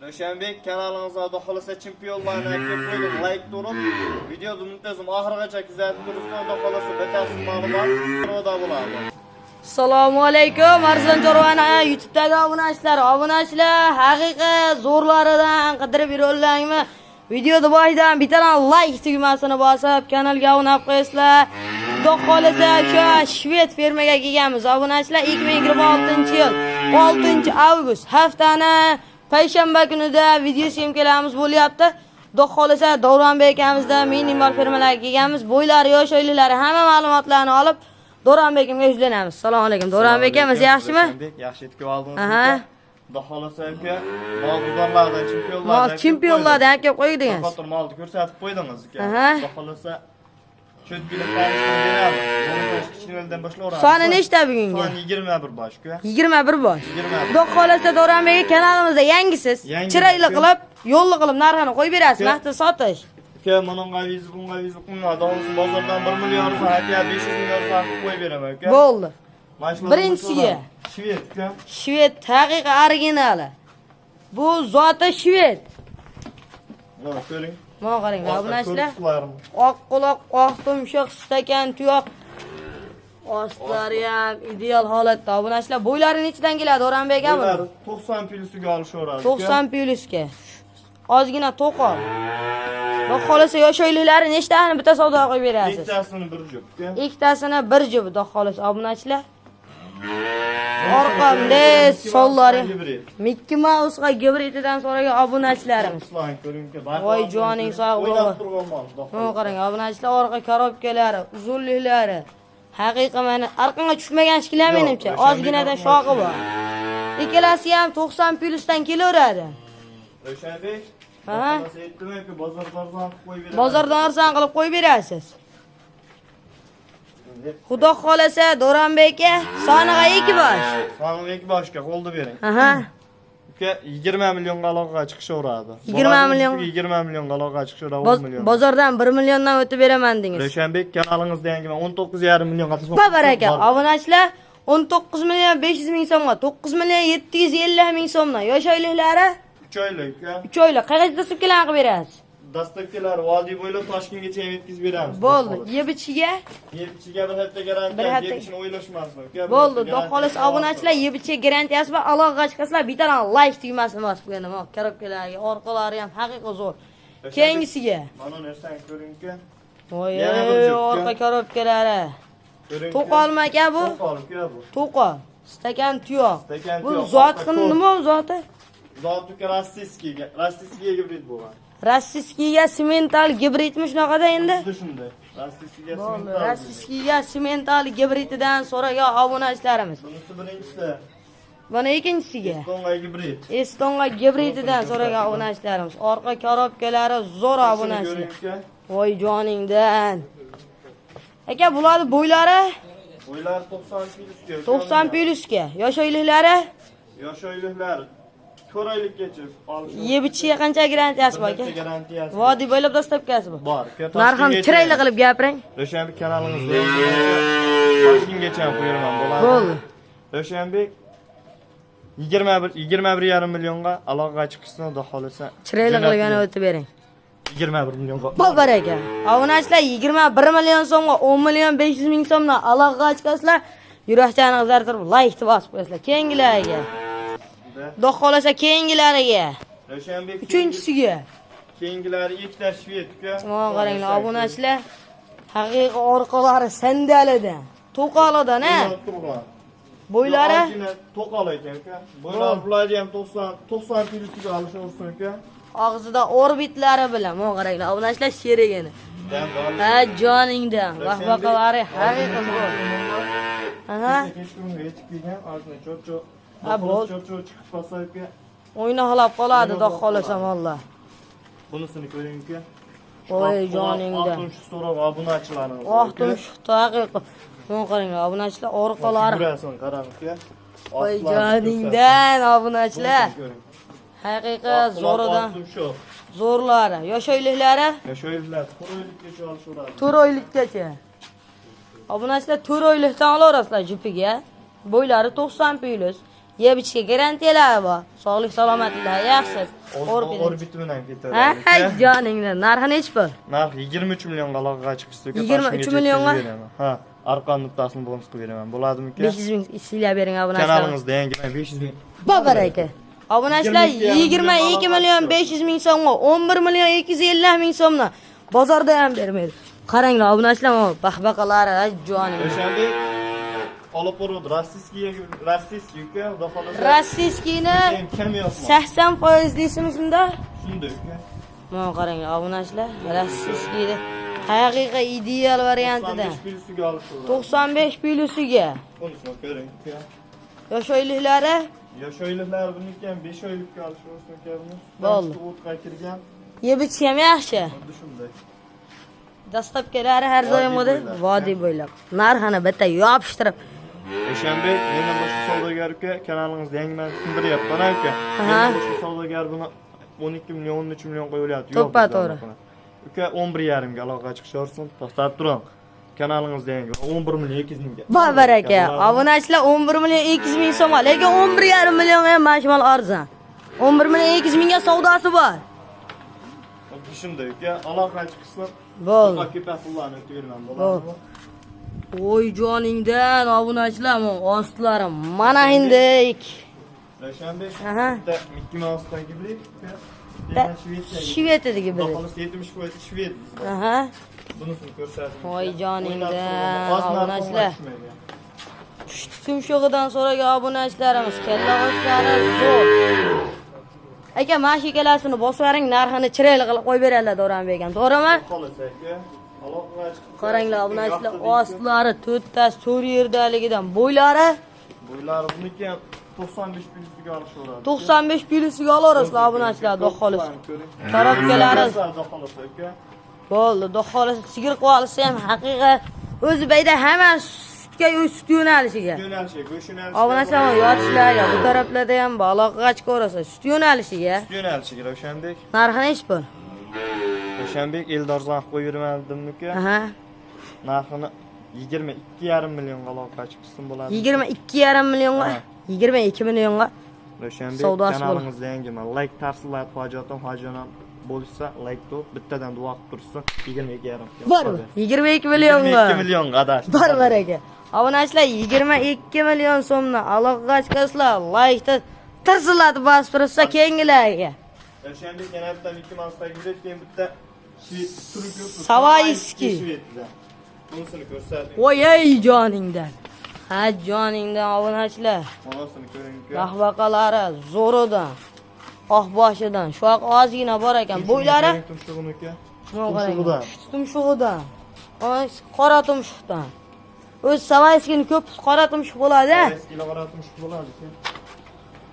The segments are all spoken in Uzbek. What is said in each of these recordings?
Ravshanbek kanalimizga xudo xohlasa chempionlarni kelib qo'ydim. Like turib, videoni muntazam oxirigacha kuzatib tursin, xudo xohlasa batafsil ma'lumot videoda bo'ladi. Assalomu alaykum arzon chorvani YouTube'dagi obunachilar, obunachilar haqiqiy zo'rlaridan qidirib yurganlarmi? Videoni boshidan bittadan like tugmasini bosib, kanalga obuna bo'lib qo'yasizlar. Xudo xohlasa o'sha shved fermaga kelganmiz. Obunachilar 2026-yil 6-avgust haftani payshanba kunida video syomkalarimiz bo'lyapti. Xudo xohlasa Davronbek akamizda minimal fermalarga kelganmiz. Bo'ylari, yosh oyliklari hamma ma'lumotlarni olib Davronbek akamga yuzlanamiz. Assalomu alaykum. Davronbek akamiz yaxshimi? Ravshanbek, yaxshi yetib oldingiz. Aha. Xudo xohlasa aka, mol bozorlardan chempionlardan Mol chempionlardan kelib qo'ydingiz. Qator molni ko'rsatib qo'ydingiz aka. Aha. Xudo xohlasa cho'tkilib tanishtirib beramiz. Bo'lmasa kichkinadan boshlayveramiz. Soni nechta bugungi? Soni 21 bosh aka. 21 bosh. 21. Xudo xohlasa Davronbek aka kanalimizda yangisiz. Yangi. Chiroyli qilib, yo'lli qilib narxini qo'yib berasiz. Aka. Vaqti sotish. Aka, bunga vizi, bunga vizi qilmadi. Olsun bozordan 1 million arzon, aka 500 ming arzon qilib qo'yib beraman aka. Bo'ldi. Mana shular Birinchisiga. Shved aka. Shved haqiqiy originali. Bu zoti shved. Mana ko'ring. Mana qarang, obunachilar. Ko'rsatyapman. Oq quloq, oq tumshuq, stakan tuyoq. Ostlari ham ideal holatda. Obunachilar, bo'ylari nechidan keladi O'ranbek aka Bular buni? 90 plusiga olishaveradi. 90 plyusga. Ozgina to'qol. Xudo xohlasa yosh oyliklari nechtasini bitta savdo qilib berasiz? Ikkitasini bir juft aka. Ikkitasini bir juft xudo xohlasa obunachilar. Orqamda sonlari Gibrid. Mickey Mouse'ga gibrididan so'ragan obunachilarimiz. Ruslan ko'ring aka. Voy joning sog' O'ynab bo'lsin. turgan mol. Xudo Mana xohlasa. qarang, obunachilar orqa korobkalari, uzunliklari. Haqiqiy mana arqonga tushmagan shekilli Yo'q, menimcha. Ravshanbek Ozginadan arqonga shoxi bor. Ikkalasi ham 90 plyusdan kelaveradi. Ravshanbek. Ha? Xudo xohlasa aytdim aka, bozorda arzon qilib qo'yib beraman. Bozordan arzon qilib qo'yib berasiz. Xudo xohlasa Davronbek aka soniga ikki bosh. Soniga ikki boshga qo'lni bering. Aha. Uka 20 millionga aloqaga chiqishaveradi. 20 million. 20 millionga aloqaga chiqishaveradi, 10 million. Bozordan 1 milliondan o'tib beraman dedingiz. Ravshanbek kanalingizda yangi man 19,5 millionga Va baraka. Obunachilar 19 million 500 ming so'mga, 9 million 750 ming so'mdan. Yosh oyliklari 3 oylik uka. 3 oylik. Qayerga dostavkalarni qilib berasiz? Dostavkalar vodiy bo'ylab Toshkentgacha ham yetkazib beramiz. Bo'ldi. Yeb ichiga Yeb ichiga bir hafta garantiya, Bir hafta- yeb ichini o'ylashmasin uka. Bir bo'ldi. hafta Xudo garantiyasi xohlasa bor. obunachilar yeb ichiga garantiyasi bor. Aloqaga chiqasizlar, bittadan like tugmasini bosib qo'yaman. Mana korobkalarga, orqalari ham haqiqiy zo'r. Keyingisiga. Mana narsani ko'ring uka. Voy, Yana bir juft, orqa korobkalari. Ko'ring. To'qolmi aka bu? To'qol uka bu. To'qol. Stakan tuyoq. Stakan Bu tuyoq, zot orqa ko'p. nima u zoti? Zot uka rossiyskiy, rossiyskiy gibrid bo'lgan. Rossiyskiyga semental gibridmi shunaqada endi? Xuddi shunday. Rossiyskiyga Bo'ldi. semental. Rossiyskiyga semental gibrididan so'ragan obunachilarimiz. Bunisi birinchisi. Buni ikkinchisiga. Estonga gibrid. Estonga gibrididan so'ragan obunachilarimiz. Orqa korobkalari zo'r obunachilar. Ko'ring uka. Voy joningdan. Aka, bularni bo'ylari Bo'ylari 90 plyusga. 90 plyusga. Yosh oyliklari Yosh oyliklar 4 oylikgacha olish. yeb ichishiga qancha garantiyasi bor aka? Garantiyasi Vodiy bo'ylab dostavkasi bor. bor. Narxini chiroyli qilib gapiring. Ravshanbek kanalingizda Toshkentgacha ham qo'yaman bo'ladi. Bo'ldi. Ravshanbek 21 21,5 millionga aloqaga chiqishsin, xudo xohlasa. Chiroyli qilib yana o'tib bering. 21 millionga. Babar aka. Obunachilar 21 million so'mga 10 million 500 ming so'mdan aloqaga chiqasizlar. Yurakchani qizartirib like bosib qo'yasizlar. Keyingilariga. Xudo xohlasa keyingilariga. Ravshanbek Uchinchisiga. Keyingilari ikkita shved uka. Mana qaranglar obunachilar. Haqiqiy orqalari sandalidan, to'qolidan ha. Turgan. Bo'ylari Ozgina to'qol ekan uka. Bo'ylari bularni ham 90 90 plyusiga olishaversin uka. Og'zida orbitlari bilan. Mana qaranglar obunachilar sherigini. Dam bor. Ha joningdan. Vahvaqalari haqiqiy zo'r. Aha. Kechqurunga yetib kelgan, ozgina cho'p-cho'p. Ha, bo'l. Cho'p-cho'p chiqib qolsa uka. O'ynoqlab qoladi, xudo xohlasa valloh. Bunisini ko'ring uka. Voy joningdan. Oltmish so'roq obunachilarimiz. Oq tumshuqda haqiqiy. Mana qaranglar obunachilar orqalari. Figurasini qarang uka. Voy joningdan obunachilar. Haqiqiy zo'ridan Tumshuq. zo'rlari. Yosh oyliklari Yashoylar 4 oylikgacha olishaveradi. 4 oylikgacha. Obunachilar 4 oylikdan olaverasizlar jupiga. Bo'ylari 90 plyus. Yeb ichishga garantiyalari bor. Sog'lik salomatliklari yaxshi. Orbit bilan ketadi. Ha, hay joningdan. Narxi nechi pul? Narx 23 millionga aloqaga chiqishdi. 23 millionga? Ha, arqon nuttasini bonus qilib beraman. Bo'ladimi aka? 500 ming siylab bering obunachilar. Kanalingizda yangi 500 ming. Babar aka. Obunachilar 22 million 500 ming so'mga, 11 million 250 ming so'mdan bozorda ham bermaydi. Qaranglar obunachilar, mana baxbaqalari, ay jonim. O'shanda olib borib rossiyskiy, rossiyskiy uka, xudo xohlasa. Rossiyskiyni Eng kam yozma. 80% deysizmi shunda? Shunday uka. Mana qaranglar obunachilar, rossiyskiyni haqiqiy ideal variantida. 95 plusiga olib turadi. 95 plusiga. Bunisini ko'ring uka. Yosh oyliklari Yosh oyliklar buniki ham 5 oylikka olish olsin uka buni. Bo'ldi. O'tqa kirgan. Yeb ichish ham yaxshi. Xuddi shunday. Dastlabkilari har doimgidek bo'ylab. Vodiy bo'ylab. Narxini bitta yopishtirib. O'shanbek mendan boshqa savdogar uka kanalingizda yangi man sindiryapman aka. Mendan boshqa savdogar buni 12 million, 13 million qo'yilyapti. Yo'q, To'ppa bizdan to'g'ri. bunaqa. Uka 11,5 ga aloqa chiqisharsin. To'xtab turing. Kanalingizda yangi 11 million 200 mingga. Bor baraka. Obunachilar 11 million 200 ming so'm, lekin 11,5 millionga ham mana shu mol arzon. 11 million 200 mingga savdosi bor. Xuddi shunday uka, aloqa chiqishsin. Bo'ldi. Ko'pak ko'pak pullarni o'tib beraman Bo'ldi. bo'ladimi? Voy joningdan obunachilar, mana ostlari mana hindik. Ravshanbek, Aha. bitta Mickey Mouse'dagi bilik uka. Bitta Yana Shvetsiyagi. Shvetsiyadagi Xudo bilik. xohlasa 70% shved bizda. Aha. Bunisini ko'rsating. Voy joningdan, Oz narxi obunachilar. tushmaydi. Pushti tumshug'idan so'ragan obunachilarimiz, kalla g'oshlari zo'r. Aka, mana shu ikkalasini bosib yuboring, narxini chiroyli qilib qo'yib beradilar Do'ranbek akam. To'g'rimi? Xohlasa aka, aloqaga chiqib. Qaranglar obunachilar, ostlari to'rttasi to'rt yerdaligidan, bo'ylari Bo'ylari buniki ham 95 plusiga olishaveradi. 95 plusiga olaverasizlar obunachilar, xudo xohlasa. Korobkalari Xudo xohlasa aka. bo'ldi, xudo xohlasa sigir qilib olsa ham haqiqat o'zi bayda hamma sutga sut yo'nalishiga. Yo'nalishi, go'sht yo'nalishi. Obunachilar mana yotishlarga bu taraflarda ham aloqaga chiqaverasiz sut yo'nalishiga. Sut yo'nalishiga Ravshanbek. Narxi nechi pul? Ravshanbek Eldor Zanq qo'yib yurmadim uka. Aha. Narxini 22,5 millionga aloqa chiqsin bo'ladi. 22,5 millionga, Ha. 22 millionga Ravshanbek Savdosi bo'ladi. kanalingizda yangi man like tarsillatib hojatim hojanam bo'lsa like to'p bittadan duo qilib tursin 22,5. Bor. 22 millionga. 22 millionga adash. Bor bor aka. Obunachilar 22 million so'mni aloqaga chiqasizlar, laykni tirsillatib bosib tursa keyingilarga. Ravshanbek yana bitta Mickey Mouse'dagi bilet, keyin bitta shved turib yuribdi. Savoyskiy. Shvedda. Bunisini ko'rsating. Voy ey joningdan. Ha joningdan obunachilar. Bolasini ko'ring uka. Rahbaqalari zo'ridan. Oq boshidan. Shu ozgina bor ekan. Bo'ylari Tumshug'ini uka. Shuni qarang. Tumshug'idan. Tumshug'idan. Oy, qora tumshuqdan. O'z Savoyskiyni ko'p qora tumshuq bo'ladi. a? Savoyskiy qora tumshuq bo'ladi uka.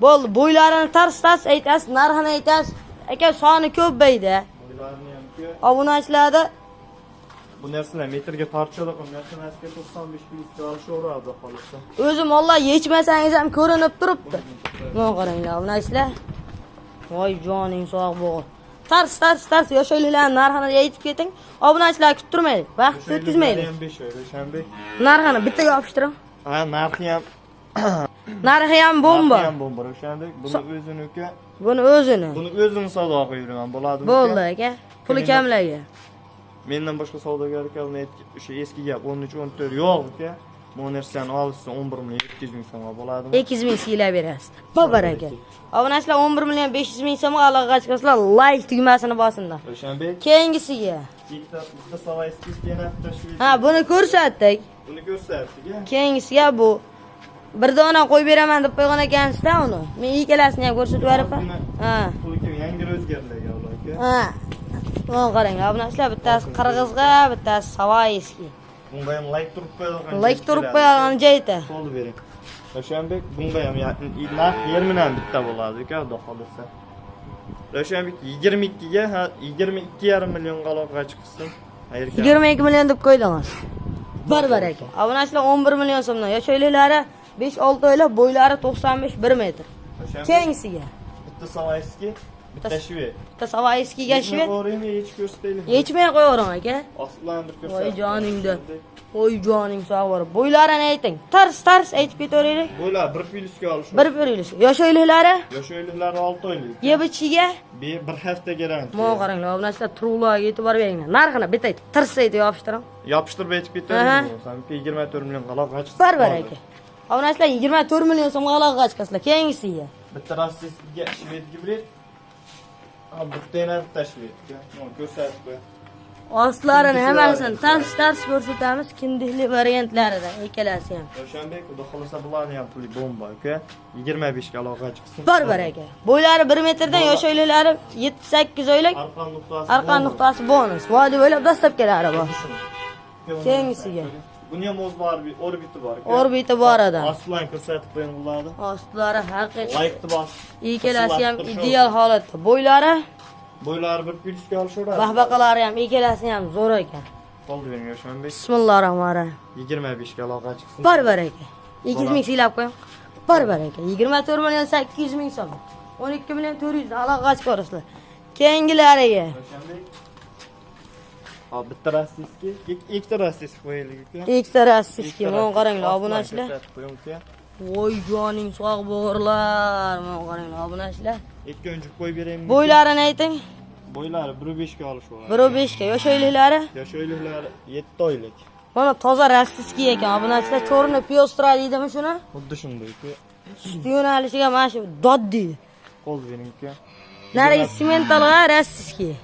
Bo'ldi, bo'ylarini tars tars aytasiz, narxini aytasiz. Aka, soni ko'p bayda. Bo'ylarini ham uka. Obunachilarda Bu narsalar metrga tortishadi, bu narsalarga 95 plyusga olishaveradi xohlasa. o'zi mollar yechmasangiz ham ko'rinib turibdi. Mana qaranglar, obunachilar. Voy joning sog' bo'g'il. Tars tars tars yoshayliklarning narxini aytib keting. Obunachilar kuttirmaylik, vaqt o'tkazmaylik. Ham 5 oy, Ravshanbek. Narxini bittaga yopishtiring. Ha, narxi ham Narxi ham bomba. Narxi ham bomba, Ravshanbek. Buni o'zini uka, Buni o'zini. buni o'zini savdo qilib yuraman, bo'ladimi? uka? Bo'ldi aka. Puli kamlarga. Mendan boshqa savdogar uka buni o'sha eski gap 13 14 yo'q uka. Bu narsani olishsa 11 million 700 ming so'mga bo'ladimi? 200 ming siylab berasiz. Babar aka. Obunachilar 11 million 500 ming so'mga aloqaga chiqasizlar, like tugmasini bosinlar. Ravshanbek, Keyingisiga. ikkita bitta Savoyskiy, yana bitta shved. Ha, buni ko'rsatdik. Buni ko'rsatdik, a? Keyingisiga bu bir dona qo'yib beraman deb qo'ygan ekansizda uni. Men ikkalasini ham ko'rsatib yuboribman. Ha. Puli kim yangi o'zgardilar ular aka. Ha. Mana qarang, obunachilar bittasi qirg'izg'a, bittasi savoyskiy. Bunga ham like turib qo'yadigan. Like turib qo'yadigan joyda. Qo'l bering. Ravshanbek, bunga ham narx yerminan bitta bo'ladi uka, xudo xohlasa. Ravshanbek 22 ga, ha, 22,5 millionga aloqaga chiqsin. Xayr 22 million deb qo'ydingiz. Bor bor aka. Obunachilar 11 million so'mdan. Yoshayliklari 5-6 oylik, bo'ylari 95 1 metr. Ravshanbek, Keyingisiga. bitta Savoyskiy, Bitta shved. Bitta savoyskiga shved. Qo'yaymi, yechib ko'rsataylik. Yechmay qo'yaveraman aka. Ostlarni bir ko'rsat. Voy joningda. Voy joning sog' bo'lib. Bo'ylarini ayting. Tars tars aytib ketaveraylik. Bo'ylar 1 plyusga olish. Bir bir yil. Yosh oyliklari Yosh oyliklari 6 oylik. yeb ichiga. Bir hafta garantiya. Mana qaranglar, obunachilar turug'larga e'tibor beringlar. Narxini bitta aytib, tirs aytib yopishtiring. Yopishtirib aytib ketavering bo'lsam, 24 million aloqa chiqsin. Bir bir aka. Obunachilar 24 million so'mga aloqa chiqasizlar. Keyingisiga. Bitta rossiyskiga shved gibrid. Ha, bitta yana bitta shvedga. Mana ko'rsatib qo'y. Ostlarini hammasini tars tars ko'rsatamiz. Kindikli variantlaridan ikkalasi ham. Ravshanbek, xudo xolasa bularni ham puli bomba aka. 25 ga aloqa chiqsin. Bir bir aka. Bo'ylari 1 metrdan, yosh oyliklari 7-8 oylik. Arqon nuqtasi. Arqon nuqtasi bonus. Vodiy bo'ylab dastlabkilari bor. Keyingisiga. Buni ham o'z bor, bir orbiti bor aka. Orbiti bor adam. Aslan ko'rsatib qo'ying bularni. Ostlari haqiqiy. Laykni bos. Ikkalasi ham ideal holatda. Bo'ylari, Bo'ylari bir plyusga olishaveradi. bahbaqalari ham ikkalasi ham zo'r ekan. Qo'lni bering Ravshanbek. Bismillahirrohmanirrohim. 25 ga aloqa chiqsin. Bir bir aka. 200 ming siylab qo'ying. Bir bir aka. 24 million 800 ming so'm. 12 million 400 aloqa chiqarasizlar. Keyingilariga. Ravshanbek. Ha, bitta rossiyskiy, ikkita rossiyskiy qo'yaylik aka. Ikkita rossiyskiy. Ikkita Mana qaranglar, rossiyskiy. obunachilar. Ko'rsatib qo'ying aka. Voy joning sog' bo'g'irlar. Mana qaranglar, obunachilar. Ikki o'yinchoq qo'yib beraymi? Bo'ylarini ayting. Bo'ylari 1.5 ga olishaveradi. 1.5 ga. Yosh oyliklari. Yosh oyliklari 7 oylik. Mana toza rossiyskiy ekan, obunachilar. Chorni piostra deydimi shuni? Xuddi shunday aka. Sut yo'nalishiga mana shu dod deydi. Qo'l bering aka. Narigi sementalga rossiyskiy.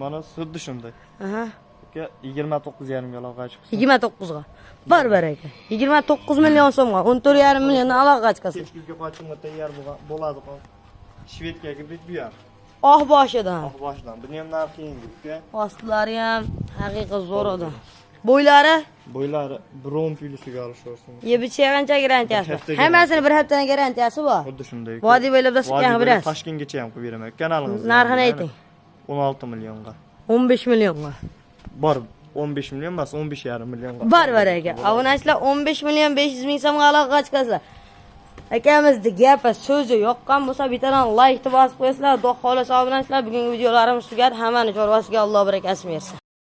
Mana xuddi shunday. Aha. Aka 29,5 ga aloqa chiqsin. 29 ga. Bir bir aka. 29 million so'mga 14,5 milliondan aloqa chiqasiz. Kech kuzga qochimga tayyor bo'ladi. Shvedga gibrid bu ham. Oh boshidan. Oq boshidan. Buni ham narxi yengil aka. Ostlari ham haqiqiy zo'r odam. Bo'ylari Bo'ylari 1.10 plyusiga olishaversin. yeb ichiga qancha garantiyasi Bir bor? hafta Hammasini bir haftadan garantiyasi bor. Xuddi shunday. aka. Vodiy bo'ylab Vodiy dastlabki bo'ylab bilasiz. Toshkentgacha ham qo'yib beraman. Kanalingizga. Narxini ayting. 16 millionga. 15 millionga. Bor 15 million emas, 15,5 millionga. Bor bor aka. Obunachilar 15 million 500 ming so'mga aloqa chiqasizlar. Akamizni gapi so'zi yoqqan bo'lsa bittadan laykni bosib qo'yasizlar. Xudo xohlasa obunachilar bugungi videolarimiz tugadi. Hammani chorvasiga Alloh barakasini bersin.